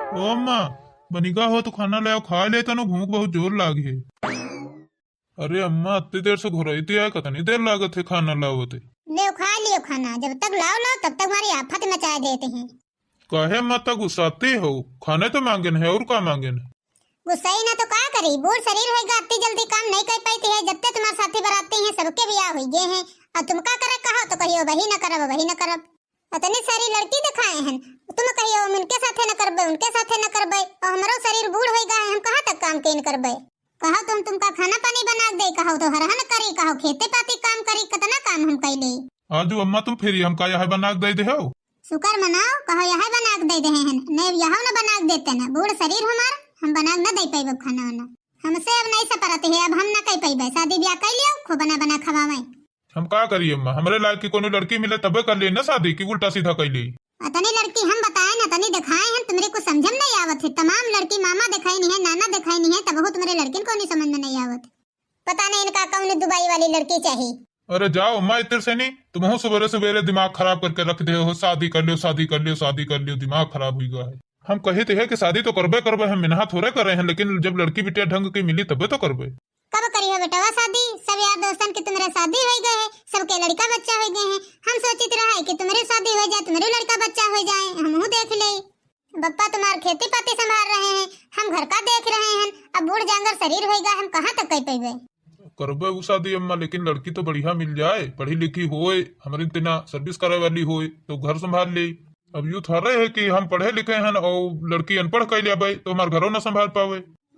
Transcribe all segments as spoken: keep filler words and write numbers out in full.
ओ अम्मा, बनिगा हो तो खाना ले आओ, खा ले तनो, भूख बहुत जोर लाग है। अरे अम्मा, अत्ती देर से घोरई दिया है, कतनी देर लागत है खाना लावत है? ले खा लियो खाना, जब तक लाओ लाओ तब तक हमारी आफत मचाए देते हैं। काहे अम्मा तक गुस्साती हो? खाने तो मांगेन है, और का मांगेन है? गुस्साई ना तो का करी, बूढ़ शरीर होइगा, अत्ती जल्दी काम नहीं कर पाती है। जब ते तुम्हारे साथी बराती हैं, सबके ब्याह होइगे हैं, और तुम का करे कहो तो कहियो वही न करब, वही न करब। इतनी सारी लड़की दिखाए हैं, तुम कहियो हम उनके साथे न करबे, उनके साथे न करबे, और हमरो शरीर बूढ़ होइगा है, हम कहाँ तक काम केन करबे? कहो तुम, तुमका खाना पानी बना के दे, कहो तो हरहन करी, कहो खेते पाती काम करी, कितना काम हम कैले। आजू अम्मा तुम फिर हमका यह बना के दे दे हो? शुक्र मनाओ, कहो यह बना के दे दे हैं, नहीं यह न बना के देते ना, बूढ़ शरीर हमार, हम बना के न दे पाइब खाना वाना। हमसे अब नहीं सपरत है, अब हम न कह पाइबे, शादी ब्याह कर लियो, खूब बना बना खवावे। हम का करी अम्मा, हमरे लायक की कोनो लड़की मिले तबे कर लिए ना शादी, की उल्टा सीधा कर ली। अतनी लड़की हम बताए न, अतनी दिखाए हैं, तुम्हरे कुछ समझ में नहीं आवत है। तमाम लड़की मामा दिखाई नहीं है, नाना दिखाई नहीं है, तब तुम्हरे लड़किन को नहीं समझ में नहीं आवत। पता नहीं इनका कौन दुबई वाली लड़की चाहिए। अरे जाओ अम्मा, इतर से नहीं, तुमहू सुबेरे सुबेरे दिमाग खराब करके रख दे हो, शादी कर लियो, शादी कर लियो, शादी कर लियो, दिमाग खराब हुई गया है। हम कहे तो है कि शादी तो करबे करबे, हम मिनहा थोड़े करे हैं, लेकिन जब लड़की बिटिया ढंग की मिली तबे तो करबे। कब करियो बेटवा शादी? सब यार दोस्तन के तुम्हरे शादी हो गए है, सबके लड़का बच्चा हो गए हैं। हम सोचित रहा है कि तुम्हरे शादी हो जाए, तुम्हरे लड़का बच्चा हो जाए, हमहू देख ले। बप्पा तुम्हार खेती पाती संभाल रहे हैं, हम घर का देख रहे हैं। अब बूढ़ जांगर शरीर होइगा, हम कहाँ तक कर पैबे? करबे उ शादी अम्मा, लेकिन लड़की तो बढ़िया मिल जाए, पढ़ी लिखी होए, हमरे इतना सर्विस करे वाली होए, तो घर संभाल ले। अब यूं थोड़े है कि हम पढ़े लिखे हैं और लड़की अनपढ़ कर लेबे, तो हमार घरों ना संभाल पावे।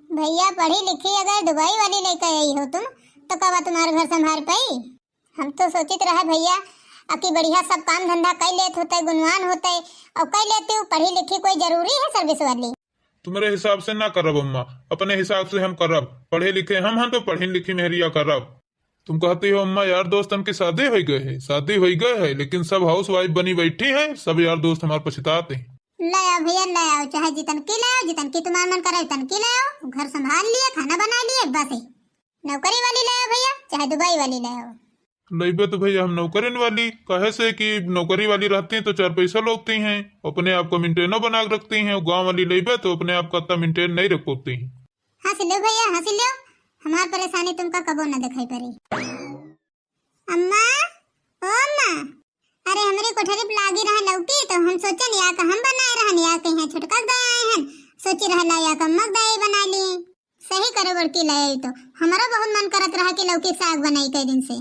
भैया पढ़ी लिखी अगर दुबई वाली लेके आई हो तुम, तो कवा तुम्हार घर संभाल पाई? हम तो सोचित रहे भैया, अकी बढ़िया सब काम धंधा कर लेत होते, गुणवान होते, और कर लेती हूँ, पढ़ी लिखी कोई जरूरी है सर्विस वाली? तुम्हरे हिसाब से ना करब अम्मा, अपने हिसाब से हम करब। पढ़े लिखे हम हैं तो पढ़ी लिखी मेहरिया करब। तुम कहती हो अम्मा यार दोस्तन की शादी हो गए है, शादी हो गए है, लेकिन सब हाउस वाइफ बनी बैठी है, सब यार दोस्त हमारे पछताते हैं। ले आओ भैया, ले आओ, चाहे जितन की ले आओ, जितन की तुम्हार मन करे उतन की ले आओ, घर संभाल लिए, खाना बना लिए, बस है। नौकरी वाली ले आओ भैया, चाहे दुबई वाली ले आओ। लेबे तो भैया हम नौकरन वाली, काहे से कि नौकरी वाली रहती हैं तो चार पैसा लौटती हैं, अपने आप को मेंटेनो बना के रखती हैं। गाँव वाली लेबे तो अपने आप को इतना मेंटेन नहीं रख पाती हैं। हंस लो भैया, हंस लो, हमार परेशानी तुमका कबो न दिखाई पड़ी। अम्मा, ओ अम्मा, अरे हमरी कोठरी पे लागी रहा लौकी, तो हम सोचन या का हम बनाए रहन, या के यहाँ छोटका के दे आए हन, सोची रहा ला या का अम्मा के दे बना ली। सही करे बड़की ले आई तो, हमारा बहुत मन करत रहा कि लौकी के साग बनाई कई दिन से।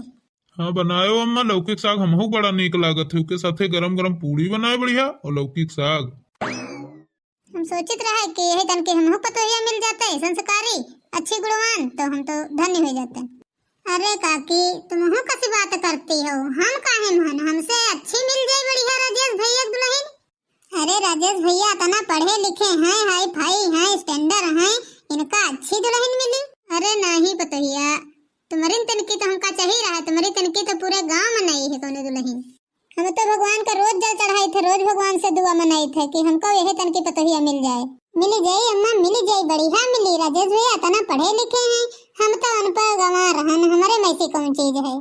हाँ बनायो अम्मा, लौकी के साग हमहू बड़ा नीक लागत है, ओके साथे गरम गरम पूड़ी बनाए बढ़िया और लौकी के साग। हम सोचित रहे कि यही तन के हमहू पतोहिया मिल जाते, संस्कारी, अच्छी गुणवान, तो हम तो धन्य हो जाते। अरे काकी, तुमहू कसी बात करती हो, हम काहे मान, हमसे अच्छी मिल जाए बढ़िया राजेश भैया के दुल्हन। अरे राजेश भैया इतना पढ़े लिखे हैं, हाई फाई हैं, स्टैंडर्ड हैं, इनका अच्छी दुल्हन मिली। अरे नहीं पतोहिया, तुम्हारी तनकी तो हमका चाहिए रहा, तुम्हारी तनकी तो पूरे गांव में नहीं है कोनो दुल्हन। हम तो भगवान का रोज जल चढ़ाई थे, रोज भगवान से दुआ मनाई थे कि हमको यही तनकी पतोहिया मिल जाए। मिली जाई अम्मा, मिली जाई, बढ़िया मिली। राजेश भैया इतना पढ़े लिखे हैं, हम तो अनपढ़ गंवार हन, हमारे में ऐसी कौन चीज है।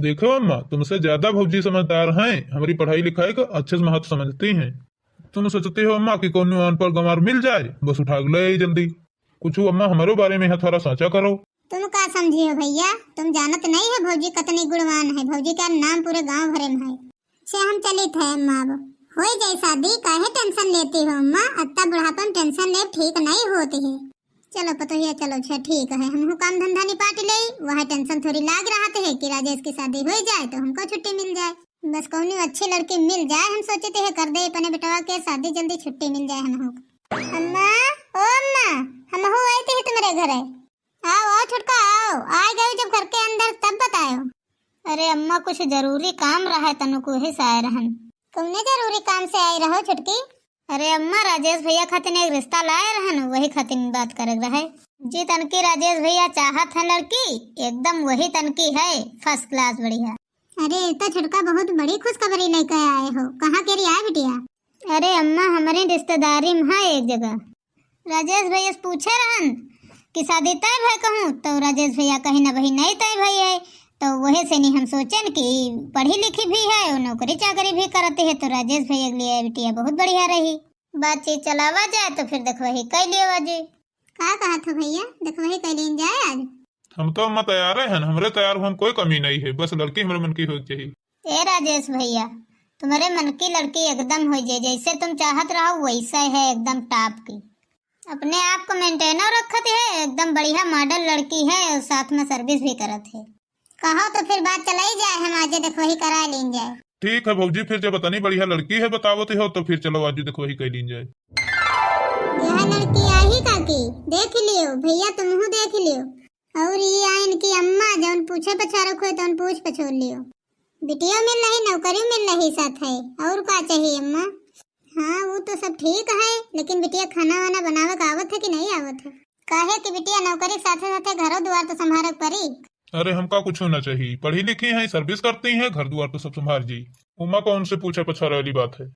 देखो अम्मा, तुमसे ज्यादा भौजी समझदार हैं, हमारी पढ़ाई लिखाई का अच्छे से महत्व समझती हैं। तुम सोचती हो अम्मा कि कौन अनपढ़ गंवार मिल जाए, बस उठा के ले आई जल्दी। कुछ अम्मा हमारे बारे में है, थोड़ा सोचा करो। तुम का समझी हो भैया, तुम जानत नहीं है भौजी कितनी गुणवान है, भौजी का नाम पूरे गांव भरे में है। अच्छा हम चलित है अम्मा, अब हो जाए शादी, काहे टेंशन लेती हो अम्मा, अत्ता बुढ़ापा में टेंशन ले ठीक नहीं होती है। चलो पतोहिया, चलो, अच्छा ठीक है, हमहू काम धंधा निपाट ले, वह टेंशन थोड़ी लाग रहत है कि राजेश की शादी हो जाए तो हमको छुट्टी मिल जाए। बस कौनी अच्छी लड़की मिल जाए, हम सोचते हैं कर दे अपने बेटवा के शादी, जल्दी छुट्टी मिल जाए हमहू। अम्मा, ओ अम्मा, हमहू आए थे तुम्हारे घरे। आओ, आओ छोटका, आओ, आ गए जब घर के अंदर तब बतायो। अरे अम्मा, कुछ जरूरी काम रहा है तनु को, वही से आए रहन। कौने जरूरी काम से आई रहो छोटकी? अरे अम्मा, राजेश भैया खातिर एक रिश्ता लाए रहन, वही खातिर बात करे रहे। जी तनकी राजेश भैया चाहत है लड़की, एकदम वही तनकी है, फर्स्ट क्लास बढ़िया। अरे, तो छोटका बहुत बड़ी खुशखबरी लेके आए हो, कहाँ के रही आए बिटिया? अरे अम्मा, हमारी रिश्तेदारी में है एक जगह। राजेश भैया से पूछे रहन कि शादी तय भय कहूँ, तो राजेश भैया कहीं ना वही नहीं तय भई है। तो वही से नहीं हम सोचन कि पढ़ी लिखी भी है और नौकरी चाकरी भी करती है, तो राजेश भैया के लिए बिटिया बहुत बढ़िया रही। बातचीत चलावा जाए तो फिर देखवही कइ लियो आजे। का कहत हो भइया, देखवही कइ लीन जाए आज? हम तो अम्मा तैयार हैं, हमरे तैयार होए में कोई कमी नहीं है, बस लड़की हमरे मन की होइ के चाहिए। ए राजेश भइया, तुम्हरे मन की लड़की एकदम होइ जाए, जैसे तुम चाहत रहो वैसे है, एकदम top की। अपने आप को maintain रखत है, एकदम बढ़िया model लड़की है और साथ में service भी करत है। कहो तो फिर बात चलाई जाए, हम आजे देखवही करा लीन जाए। ठीक है भौजी, फिर जब इतनी बढ़िया लड़की है बतावत हो तो फिर चलो आजे देखवही कइ लीन जाए। यह लड़की आही काकी, देख लियो भइया, तुमहू देख लियो। और ये आइन की अम्मा, जौन पूछे पछारक होए तौन पूछ पछोर लियो। बिटिया मिल रही, नौकरी मिल रही साथ है, और का चाहिए अम्मा? हाँ, वो तो सब ठीक है, लेकिन बिटिया खाना वाना बनावे का आवत है कि नहीं आवत है? काहे कि बिटिया नौकरी के साथे साथे घरो दुआर तो संभारे के पड़ी। अरे, हमका कुछ ना चाहिए, पढ़ी लिखी हैं, service करती हैं, घर दुआर तो सब संभार जी। उमा कौन से पूछे पछारे वाली बात है?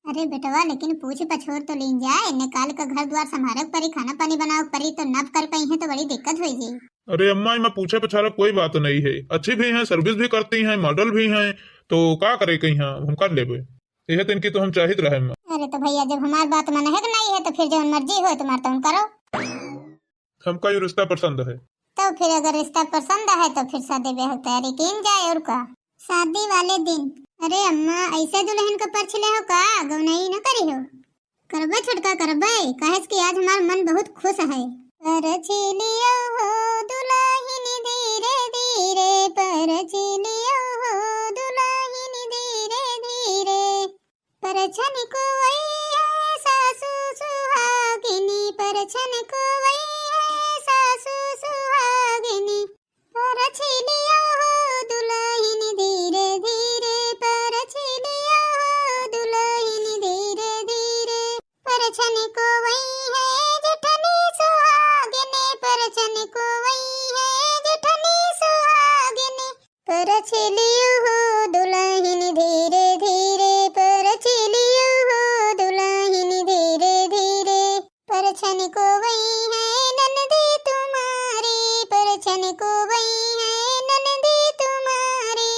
अरे बेटवा, लेकिन पूछ पछोर तो लीन जाए, ने काल का घर दुआर संभारे के परी, खाना पानी बनावे के परी, तो ना कर पाई है तो बड़ी दिक्कत होइ जाई। अरे अम्मा, इमा पूछे पछारे कोई बात नहीं है, अच्छी भी हैं, service भी करती हैं, model भी हैं, तो का करे कहीं, हाँ, हम कर लेबे। यह तो इनकी तो हम चाहित रहे अम्मा। अरे तो भइया, जब हमार बात मनहे के नहीं है तो फिर जौन मर्जी होए तुम्हार तौन करो। हमका ये रिश्ता पसंद है। तो फिर अगर रिश्ता पसंद है तो फिर शादी ब्याह की तैयारी कीन जाए, और का। शादी वाले दिन। अरे अम्मा, ऐसे दुल्हन को परछ ले हो का? गौनई न करी हो। करबे छोटका, करबे, काहे से कि आज हमार मन बहुत खुश है। परछ लियो हो दुल्हन धीरे धीरे, परछ लियो हो दुल्हन धीरे धीरे। परछन को वही है सासू सुहागिनी, परछन को वही है सासू सुहागिनी। परछ लियो हो दुल्हन धीरे धीरे, परछ लियो हो दुल्हन धीरे धीरे। परछन को वही है जेठनी सुहागिनी, परछन को वही है जेठनी सुहागिनी। परछ लियो हो दुल्हन धीरे धीरे, परछ लियो हो दुल्हन धीरे धीरे। परछन को वही है ननदी तुम्हारी, परछन को वही है ननदी तुम्हारी।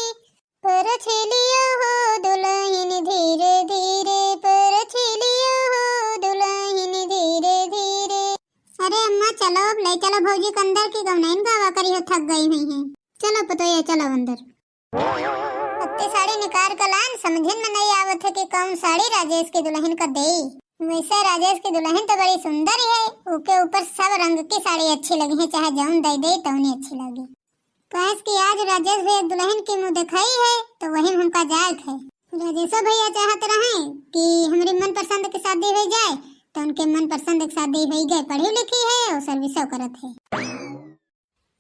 परछ लियो हो दुल्हन धीरे धीरे, परछ लियो हो दुल्हन धीरे धीरे। अरे अम्मा, चलो अब ले चलो भौजी के अंदर की गौनइन गावा करी हो, थक गई हुई हैं। चलो पतोहिया, चलो अंदर। अत्ते साड़ी निकार के लान, समझिन में नहीं आवत है कि कौन साड़ी राजेश के दुल्हन का देई। वैसे राजेश की दुल्हन तो बड़ी सुंदर ही है, उके ऊपर सब रंग की साड़ी अच्छी लगी है, चाहे जौन दे दे तौनी अच्छी लगी। काहे कि आज राजेश भैया दुल्हन की मुँह दिखाई है, तो वही में हमका जाए के है। राजेशो भैया चाहत रहे कि हमरी मनपसंद की शादी हो जाए, तो उनके मनपसंद की शादी हो गए, पढ़ी लिखी है और service करत है।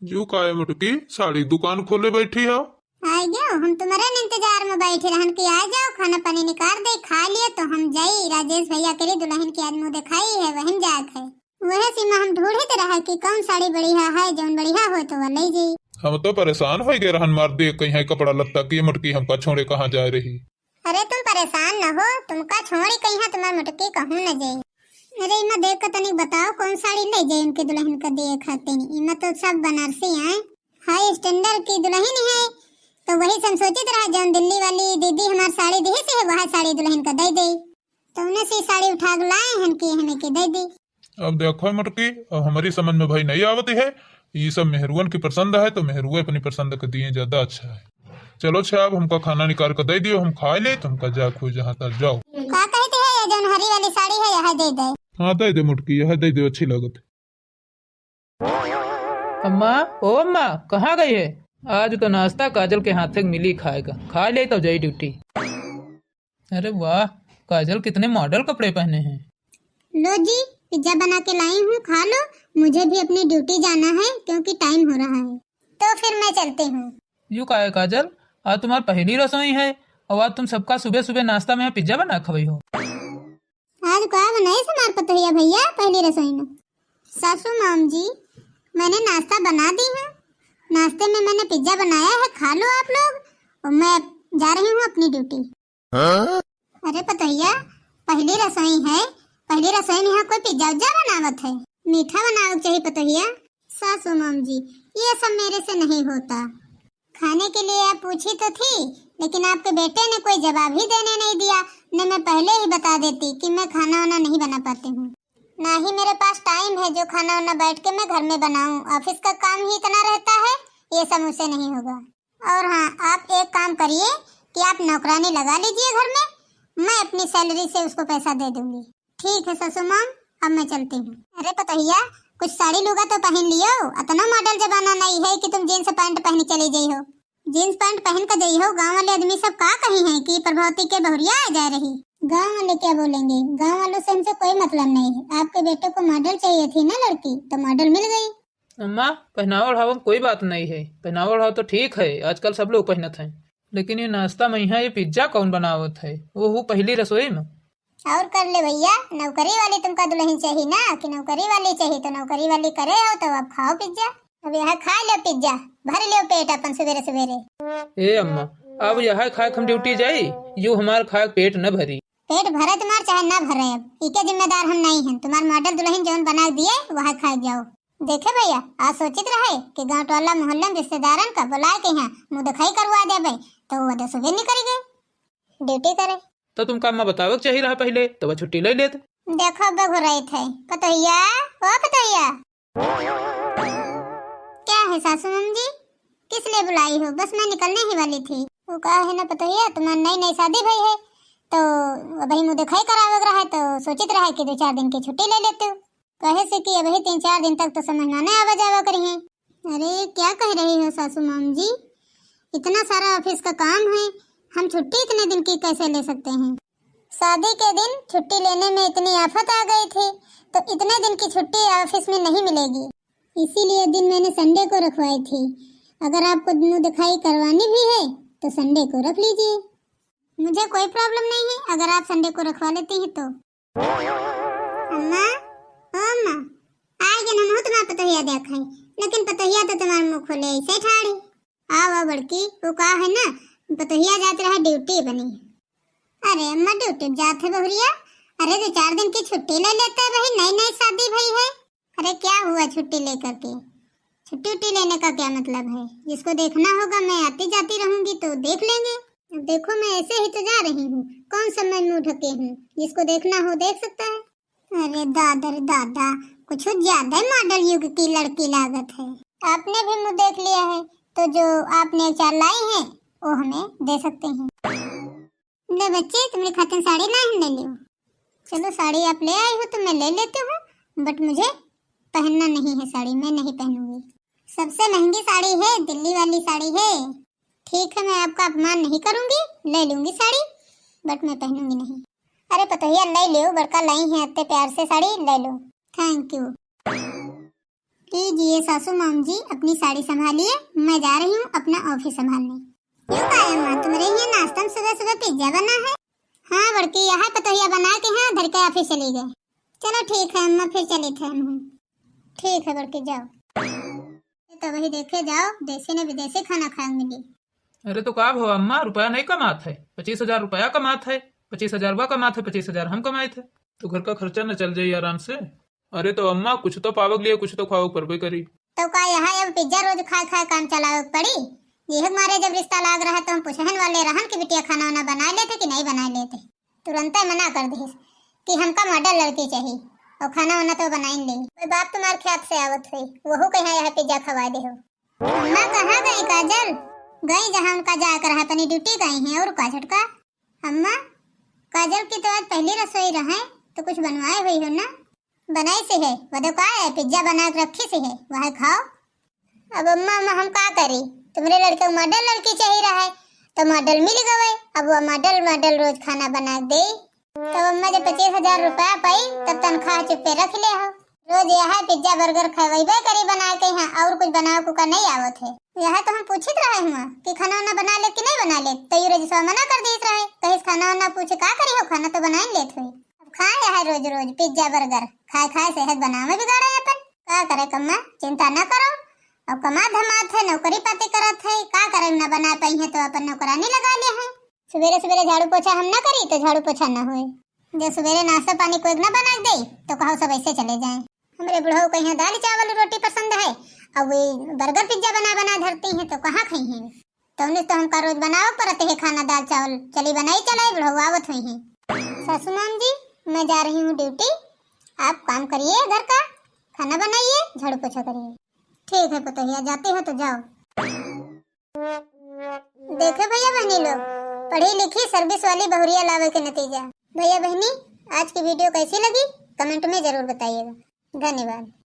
यू काहे मुटकी, साड़ी दुकान खोले बैठी हो? आइ गयो, हम तुम्हरे इंतजार में बैठे रहन कि आ जाओ, खाना पानी निकार दे, खा लिए तो हम जाई। राजेश भैया के लिए दुल्हन की आज मुँह दिखाई है, वही में जाए के है। वह सीमा हम ढूंढत रहा कि कौन साड़ी बढ़िया है, जौन बढ़िया हो तो वह ले जाई। हम तो परेशान हो गए रहन मार दे, कहीं है कपड़ा लत्ता की मुटकी हमका छोड़े कहाँ जाए रही। अरे तुम परेशान न हो, तुमका छोड़ी कहीं है तुम्हार मुटकी कहूँ न जाई। अरे इमा देख के तनिक बताओ कौन साड़ी ले जाई उनके दुल्हन का दिए खातिर। इमा तो सब बनारसी आए, high standard की दुल्हन है, तो वही से हम सोचित रहा जौन दिल्ली वाली दीदी हमार साड़ी दी से वह साड़ी दुल्हन का दे दे। तो उन्हें से साड़ी उठा के लाए हन कि हमें के दे दे। अब देखो मुटकी, अब हमारी समझ में भाई नहीं आवती है, ये सब मेहरुअन की पसंद है तो मेहरुए अपनी पसंद के दिए ज्यादा अच्छा है। चलो अच्छा, अब हमका खाना निकाल के दे दियो, हम खा ले, तुमका जा खो जहाँ तक जाओ। का कहते है ये जौन हरी वाली साड़ी है यह दे दे। हाँ दे दे मुटकी, यह दे दे, अच्छी लागत है। अम्मा, ओ अम्मा, कहाँ गई है? आज तो नाश्ता काजल के हाथे के मिली खाएगा, खा ले तो जाई duty। अरे वाह, काजल कितने model कपड़े पहने हैं। लो जी, pizza बना के लाई हूँ, खा लो। मुझे भी अपनी duty जाना है क्योंकि time हो रहा है, तो फिर मैं चलती हूँ। यू का है काजल, आज तुम्हार पहली रसोई है और आज तुम सबका सुबह सुबह नाश्ता में pizza बना खवाई हो। आज का बनाए से मार पतोहिया भैया पहली रसोई में। सासू माम जी, मैंने नाश्ता बना दी है, नाश्ते में मैंने pizza बनाया है, खा लो आप लोग, और मैं जा रही हूँ अपनी duty। हाँ? अरे पतोहिया, पहली रसोई है, पहली रसोई में यहाँ कोई pizza उज्जा बनावत है? मीठा बनावे के चाहिए पतोहिया। सासू माम जी, ये सब मेरे से नहीं होता। खाने के लिए आप पूछी तो थी, लेकिन आपके बेटे ने कोई जवाब ही देने नहीं दिया, नहीं मैं पहले ही बता देती कि मैं खाना वाना नहीं बना पाती हूँ, ना ही मेरे पास टाइम है जो खाना वाना बैठ के मैं घर में बनाऊँ। ऑफिस का काम ही इतना रहता है, ये सब मुझसे नहीं होगा। और हाँ, आप एक काम करिए कि आप नौकरानी लगा लीजिए घर में, मैं अपनी सैलरी से उसको पैसा दे दूंगी। ठीक है सासू माम, अब मैं चलती हूँ। अरे पतोहिया, कुछ साड़ी लुगा तो पहन लियो, अतना मॉडल जमाना नहीं है कि तुम जींस पैंट पहन चली जाइ हो। जींस पैंट पहन के जाइ हो, गाँव वाले आदमी सब का कही हैं कि प्रभावती के बहुरिया आ जा रही। गाँव वाले क्या बोलेंगे, गाँव वालों से हमसे कोई मतलब नहीं है। आपके बेटे को मॉडल चाहिए थी ना लड़की, तो मॉडल मिल गई। अम्मा, पहनावा ओढ़ावा में कोई बात नहीं है, पहनावा ओढ़ावा तो ठीक है, आजकल सब लोग पहनत हैं, लेकिन ये नाश्ता में यहाँ ये पिज्जा कौन बनावत है, वो हूँ पहली रसोई में। और कर ले भैया, नौकरी वाली तुमका दुल्हन चाहिए ना, कि नौकरी वाली चाहिए, तो नौकरी वाली करे हो तो अब खाओ पिज्जा, अब यह खा लो पिज्जा, भर लियो पेट अपन सवेरे सवेरे। ए अम्मा, अब यह खाए के हम ड्यूटी जाई, यू हमार खाए के पेट न भरी। पेट भरे तुम्हार चाहे ना भरे, अब इके जिम्मेदार हम नहीं हैं। तुम्हार मॉडल दुल्हन जौन बना दिए वह खाए जाओ। देखे भैया, आज सोचित रहे कि गाँव टोला मोहल्ला में रिश्तेदारन का बुलाए के यहाँ मुँह दिखाई करवा देबे, तो वो तो सुबह निकल गए ड्यूटी करे। तो तुमका अम्मा बतावे के चाहिए रहा पहले, तो वह छुट्टी ले लेत। देखो बघुराइत है पतोहिया, ओ पतोहिया। क्या है सासू माम जी, किस लिए बुलाई हो? बस मैं निकलने ही वाली थी। वो कहा है ना पतोहिया, तुम्हार नई नई शादी भई है, तो अबही मुँह दिखाई करावे के रहा है, तो सोचित रहा कि दो चार दिन की छुट्टी ले लेते हो। कहे से कि अबही तीन चार दिन तक तो सब मेहमाने आवा जावा करी हैं। अरे क्या कह रही हो सासू माम जी, इतना सारा ऑफिस का काम है, हम छुट्टी इतने दिन की कैसे ले सकते हैं? शादी के दिन छुट्टी लेने में इतनी आफत आ गई थी, तो इतने दिन की छुट्टी ऑफिस में नहीं मिलेगी। इसीलिए दिन मैंने संडे को रखवाई थी। अगर आपको मुँह दिखाई करवानी भी है, तो संडे को रख लीजिए। मुझे कोई प्रॉब्लम नहीं है, अगर आप संडे को रखवा लेती हैं तो। अम्मा, ओ अम्मा, आए के हम तुम्हार पतोहिया देख है, लेकिन पतोहिया तो तुम्हार मुँह खोले ऐसे ठाड़ी। आओ, आओ बड़की, वो का है ना, पतोहिया जात रहा ड्यूटी बनी। अरे अम्मा, ड्यूटी जात है बहुरिया? अरे दो चार दिन की छुट्टी ले लेते हैं, वही नई नई शादी भई है। अरे क्या हुआ छुट्टी लेकर के? छुट्टी उट्टी लेने का क्या मतलब है? जिसको देखना होगा मैं आती जाती रहूंगी तो देख लेंगे। अब देखो मैं ऐसे ही तो जा रही हूँ, कौन सा मैं मुँह ढके हूँ? जिसको देखना हो देख सकता है। अरे दादा रे दादा, कुछ ज्यादा ही मॉडल युग की लड़की लागत है। आपने भी मुँह देख लिया है, तो जो आपने अचार लाई है, वो हमें दे सकते हैं। ले बच्चे, तुम्हारे खातिर साड़ी लाई हूँ, ले लियो। चलो, साड़ी आप ले आई हो तो मैं ले लेती हूँ, but मुझे पहनना नहीं है साड़ी, मैं नहीं पहनूंगी। सबसे महंगी साड़ी है, दिल्ली वाली साड़ी है। ठीक है, मैं आपका अपमान नहीं करूंगी, ले लूंगी साड़ी, but मैं पहनूंगी नहीं। अरे पतोहिया, ले लियो, बड़का लाई है इतने प्यार से साड़ी, ले लो। Thank you। लीजिए सासू माम जी, अपनी साड़ी संभालिए, मैं जा रही हूँ अपना ऑफिस संभालने। क्यों काहे माँ, तुम्हारे यहाँ नाश्ता में सुबह सुबह पिज्जा बना है? हाँ बड़की, यह पतोहिया बना के यहाँ धर के ऑफिस चली गए। चलो ठीक है अम्मा, फिर चली थे हम। ठीक है बड़की, जाओ। ये तो वही देखे जाओ, देसी ने विदेशी खाना खाए मिली। अरे तो का भवा अम्मा, रुपया नहीं कमात है, पच्चीस हजार रुपया कमात है, पच्चीस हजार वह कमात है, पच्चीस हजार हम कमाए थे, तो घर का खर्चा न चल जाई आराम से। अरे तो अम्मा, कुछ तो पावक लिए, कुछ तो खावक परबे करी। तो का यहाँ अब पिज्जा रोज खाए खाए काम चलावे के पड़ी? यह मारे जब रिश्ता लाग रहा तो हम पूछहन वाले रहन कि बिटिया खाना वाना बनाए लेते कि नहीं बनाए लेते। तुरंते मना कर दिहिस कि हमका मॉडल लड़की चाहिए और खाना वाना तो बनाइन ले। कोई बाप तुम्हार ख्यात से आवत हुई, वहू कहीं यहाँ पिज्जा खवाए दे हो। अम्मा कहाँ गई काजल? गई जहाँ उनका जाए कर है, अपनी ड्यूटी गई हैं। और का झटका? अम्मा, काजल की तो आज पहली रसोई रहे, तो कुछ बनवाए हुई हो ना? बनाई से है, वो तो का है, पिज्जा बना के रखी से है, वह खाओ। अब अम्मा, अम्मा हम का करी, तुम्हारे लड़के को मॉडल लड़की चाहिए रहा है, तो मॉडल मिल गए। अब वो मॉडल, मॉडल रोज खाना बना के दे। तब अम्मा जब पच्चीस हजार रुपया पाई, तब तनख्वाह चुप्पे रख ले हो। रोज यह पिज्जा बर्गर खवाइबे करी बना के यहाँ, और कुछ बनावे को का नहीं आवत है। यह तो हम पूछित रहे हुआ कि खाना वाना बना ले कि नहीं बना ले, तो ये रजसवा मना कर दीत रहे, कहिस खाना वाना पूछे का करी हो, खाना तो बना ही लेत हुई। अब खाए यह रोज रोज पिज्जा बर्गर, खाए खाए सेहत बनावे बिगाड़े अपन। का करे कम्मा, चिंता ना करो, अब कमात धमात है, नौकरी पाती करत है, का करे ना बना पाई है तो अपन नौकरानी लगा ले है। सुबेरे सुबेरे झाड़ू पोछा हम ना करी तो झाड़ू पोछा ना होए। जब सुबेरे नाश्ता पानी कोई ना बना के दे तो कहो सब ऐसे चले जाए। हमरे बुढ़ऊ के यहाँ दाल चावल रोटी पसंद है, अब वे बर्गर पिज्जा बना बना धरती हैं तो कहाँ खाई हैं? तौने तो हमका रोज बनावे पड़त है खाना, दाल चावल। चली बनाई चलाई, बुढ़ऊ आवत हुई हैं। सासू माँ जी, मैं जा रही हूँ ड्यूटी, आप काम करिए घर का, खाना बनाइए, झाड़ू पोछा करिए। ठीक है पुतहिया, जाती हो तो जाओ। देखे भैया बहनी लोग, पढ़ी लिखी सर्विस वाली बहुरिया लावे के नतीजा। भैया बहनी, आज की वीडियो कैसी लगी, कमेंट में जरूर बताइएगा। धन्यवाद।